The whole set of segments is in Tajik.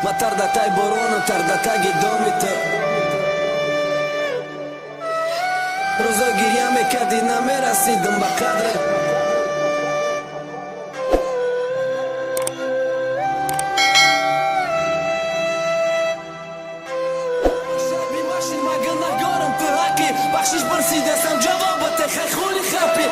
Ма тардатай борону тардатаги доми ту. Рӯзо гирья мекардӣ, намерасидам ба қадрат. Бахшиш пурсидасам, ҷавобате хай хули хапи.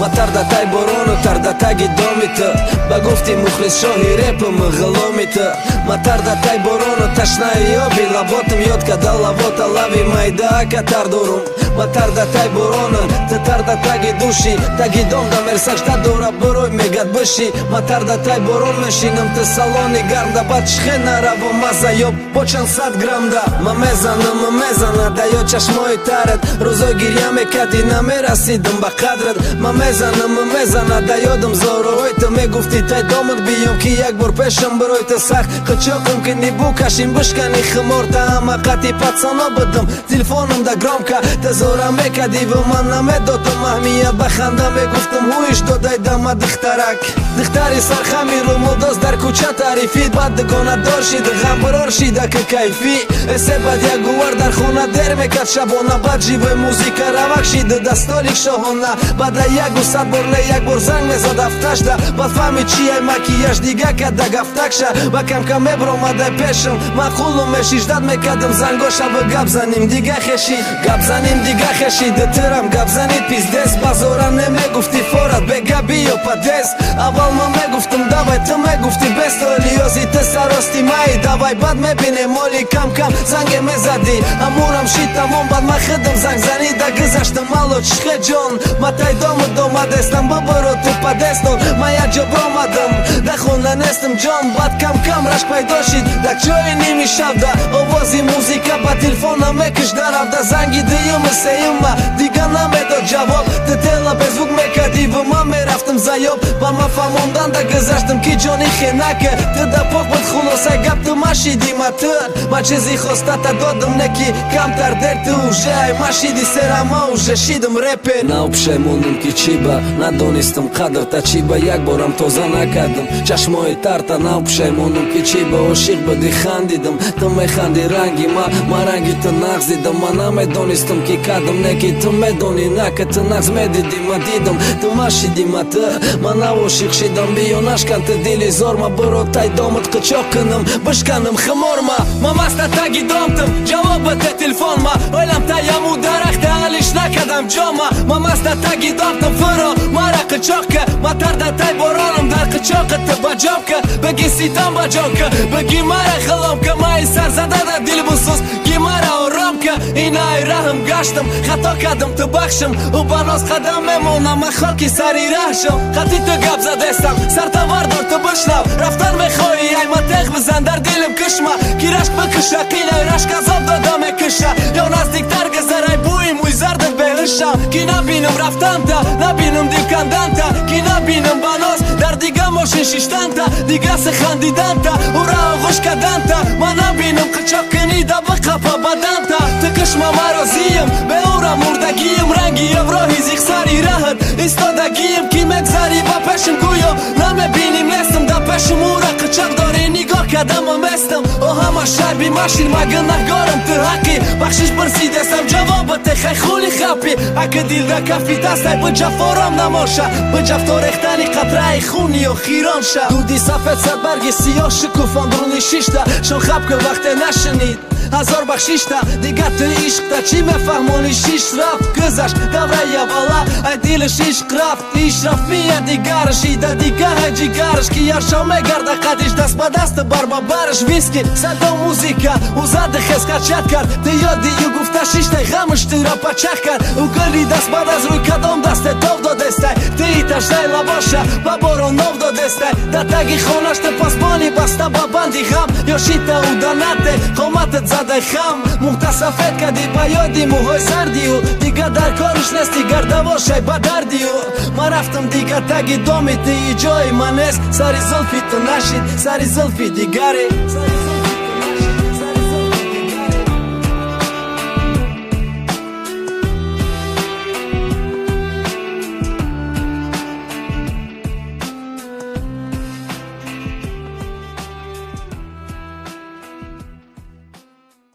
Ма тардатай борону тардатаги доми ту. Ба гуфти мухлис шоҳи репам ғуломи ту. Ма тардатай борону ташнаи оби лаботам ёд када лавота лави майда ака тар дорум. Ма тардатай борону ту тардатаги души таги дом да мерсажда дора бурой мегад биши. Ма тардатай борон мешинам ту салони гармда бад чихе наравом маза ёб бо чанд сад граммда. Ма мезанам, ма мезана да ёд чашмои тарат. Рӯзо гирья мекардӣ, намерасидам ба қадрат. Ма мезанам, ма мезана да ёдам зороҳои ту. Мегуфтӣ тай домат биём ки як бор пешам барои ту сахт қичоқам ки нибукашим бишкани хуморта. Ҳама қати пацано будам, телефонам да громко. Ту зора мекардӣ ва ман намедодам аҳамият. Ба ханда мегуфтам ҳуиш додай дама духтарак. Духтари сархами румулдоз дар кӯча тарифид. Баъд дугонадор шид, ғамбарор шида ки кайфӣ. Эсе баъд як гувар дар хона дер мекард шабона. Баъд живой музыка равак шиду да столик шоҳона. Баъда ягу сад бор не як бор занг мезад ҳафташда. Баъд фаҳмид чияй макияж дига када гафтакша. Ба камкам мебромадай пешам маъқулу мешиждат мекардам зангоша ва гап заним дига хешид. Гап заним дига хешид тирам гап занид пиздец. Базора не мегуфти форат бега биё падес. Аввал ман мегуфтам давай, ту мегуфти бес толиёзи ту сарости май давай баъд мебинем моли. Кам кам занге мезадӣ амурам шид тамом. Баъд ман худам зангзанӣ да гузаштам. Алло, чихе ҷон, ма тай дому домадестам бибуро ту падестон. Ман як ҷо бромадам, да хона нестам ҷон. Баъд кам кам рашк пайдо шид дар ҷои ними шабда. Овози музыка ба телефонам мекиш наравда. Занги дуюму сеюма дига намедод ҷавоб. Ту тела беззвук мекардӣ ва ман мерафтам заёб. Ба ман фаҳмондан да гузаштам ки ҷони хенака ту да пок буд. Хулоса гап ту машиди ма ту ма чизи хостата додам не ки камтар дер ту уже ай машиди серама уже шидам репер. Наопшемонам ки чӣ ба надонистам қадрта, чӣ ба як борам тоза накардам чашмои тарта. Наопшемонам ки чӣ ба ошиқ будӣ, хандидам. Ту механди ранги ма, ма ранги ту нағз дидам. Ма намедонистам ки кардам не ки ту медонӣ на ки ту нағз медидӣ. Ма дидам ту машиди ма ту ма нав ошиқ шидам. Биё нашкан ту дили зор ма, биро тай домат қичоқ кунам бишканам хуморма. Ма маста таги домтам, ҷавобате телефонма. Ойлам таяму дарахта алиш накардам ҷома. Ма маста таги домтам, фуро мара қичоқка. Ма тарда тай боронам дар қичоқи ту ба ҷобка. Биги ситам ба ҷонка, биги мара ғуломка. Маи сарзада дар дил бусӯз, ги мара оромка. Инай раҳм гаштам, хато кардам, ту бахшам. Ӯ ба ноз қадам мемонам, ма хоки сари раҳшам. Қати ту гап задестам, сарта вардор, ту бишнав. Рафтан мехоҳӣ, ай ма теғ бизан дар дилам кишма. Ки рашк бикуша, қилай рашк азоб дода мекуша. Ё наздиктар гузарай, бӯи мӯи зардат беҳушам. Ки набинам рафтанта, набинам дилканданта. Ки набинам ба ноз дар дига мошин шиштанта, дига сихандиданта, ӯра оғӯш карданта. Ма набинам қичоқ кунӣ да биқапа баданта. Ту кишма, ма розиям, беӯра мурдагием. Ранги ёвроҳи зиқсари раҳат истодагием. Ки мегзарӣ ба пешим, гӯё намебиним нестам. Да пешим ӯра қичоқ дорӣ, нигоҳ кардамам местам. О ҳама шаби машин, ма гунаҳгорам, ту ҳаққи. Бахшиш пурсидестам, ҷавобате хай хули хапи. Ака дил да кафи дастай биҷафорам намоша. Биҷафто рехтани қатраи хуни охирон ша. Дуди сафед садбарги сиёҳ шукуфон дуруни шишта. Шон хапка вақте нашунид ҳазор бахшишта. Дига ту ишқта чӣ мефаҳмонӣ? Шиш рафт, гузашт давраи аввала. Ай дилаш ишқ рафт, иш рафт мия дигараш. Ида дигаҳай ҷигараш ки яршо мегарда қадиш даст ба даст бар ба бараш. Виски садо музыка ӯ зади хез качать кард. Ту ёди ю гуфта шиштай, ғамаш тура пачах кард. Ӯ гули даст баъд аз рӯй кадом дасте тов додестай. Ту иташтай лабоша ба борон нов додестай. Дар таги хонаш ту пасбони баста ба банди ғам. Ё шита ӯ данате қоматат задай хам. Мухтасафед кардӣ ба ёди мӯҳои зардию. Дига дар кориш нести, гардавошай ба дардию. Ман рафтам дига таги доми ту, ҷои ман нест. Сари зулфи ту нашид, сари зулфи дигаре.